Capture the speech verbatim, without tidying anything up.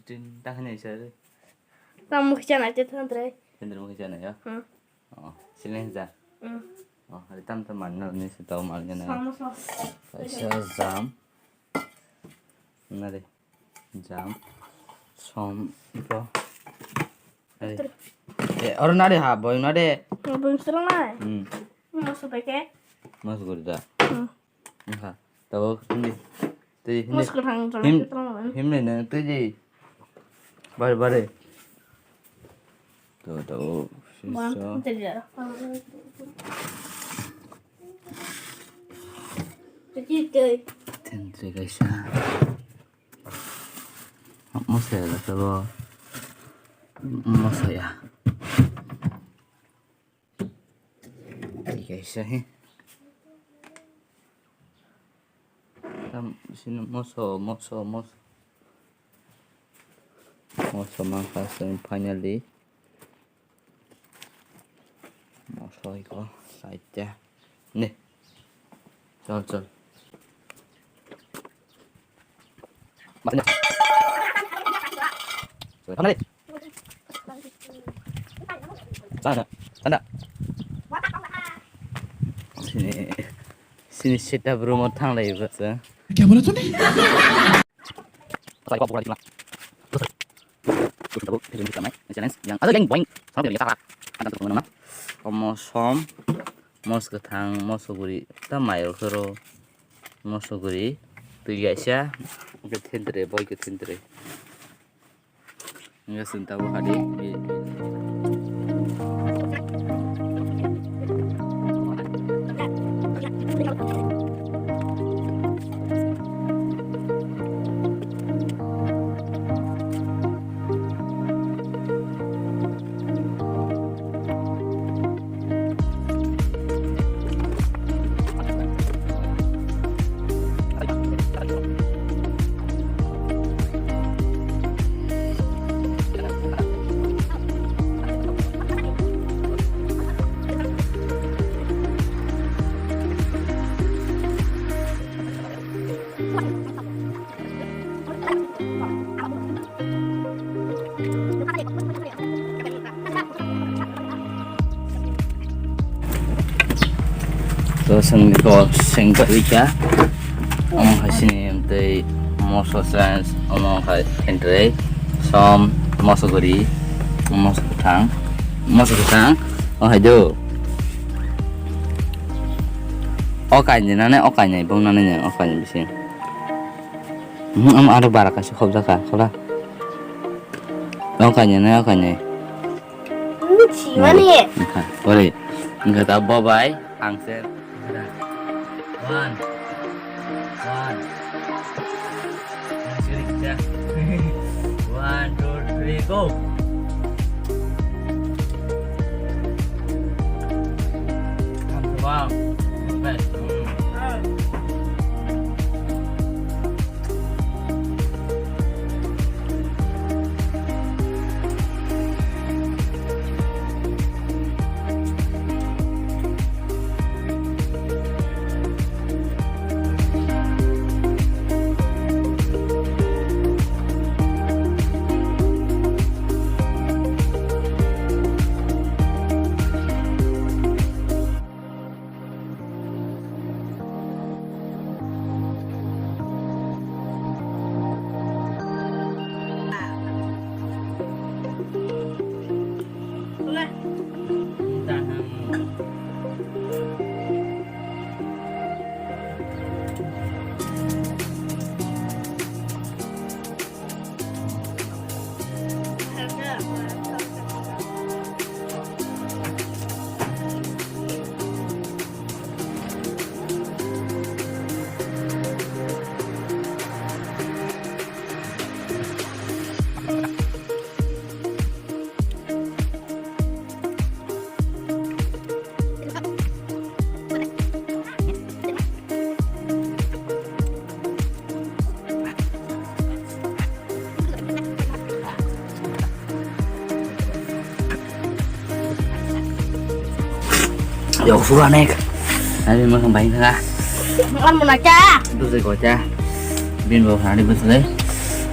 Tin ta khani sir. Tam mukhi chana te than tre. Tendri mukhi chana ya. Hmm. Oh, silen ja. Hmm. Oh, hari tam tam man no ni se tau mal jana. Samosa. Kaisa jam. Nari. Jam. Som ko. Nari. Eh, oro nari ha, boy nari. Boy serang nai. Hmm. Moso beke. Moso gurda. Hmm. Wngkha. Tabuk hindi. Twi hindi. Moso kwthang jora him-, kwthang. Himni nang twi di. Bare, bare. To, to, sisa. Tentri kaisa. Moso ya, to. Moso ya. Twi kaisa he. Tam sini moso, moso, moso. Moso mangkha sini finally. Moso iko saite. Ne. Chal, chal. Sana, sana. Sini, sini setup room o thanglai bwsa. Kya bola tune? Challenge yang ada yang boing. Omo som, mos kwthang, mos guri, ta mayo khoro, mos guri, twi kaisa, hwnkhe thentre, boi khe thentre. Hwnkhe chwng tabuk hadi. To sengko sengko ika. Omo hai sini tei moso chance, omo hai thentrei, som, moso guri, moso kwthang, moso kwthang, o hai do. O kainwi nane, o kainwi bong nane, o kainwi bising. Hmm, am arok bara kaisa khobjak kha, khola. O kainwi nai, o kainwi. Mithi mani. Wngkha, ori. Wngkha ta bo bai, ang se. One. One. One, two, three, go. Wow. Best. Mm. Yo, suka nek. Ani makan baik tengah. Makan mana cha? Itu sih kocak. Bin bawa hari betul.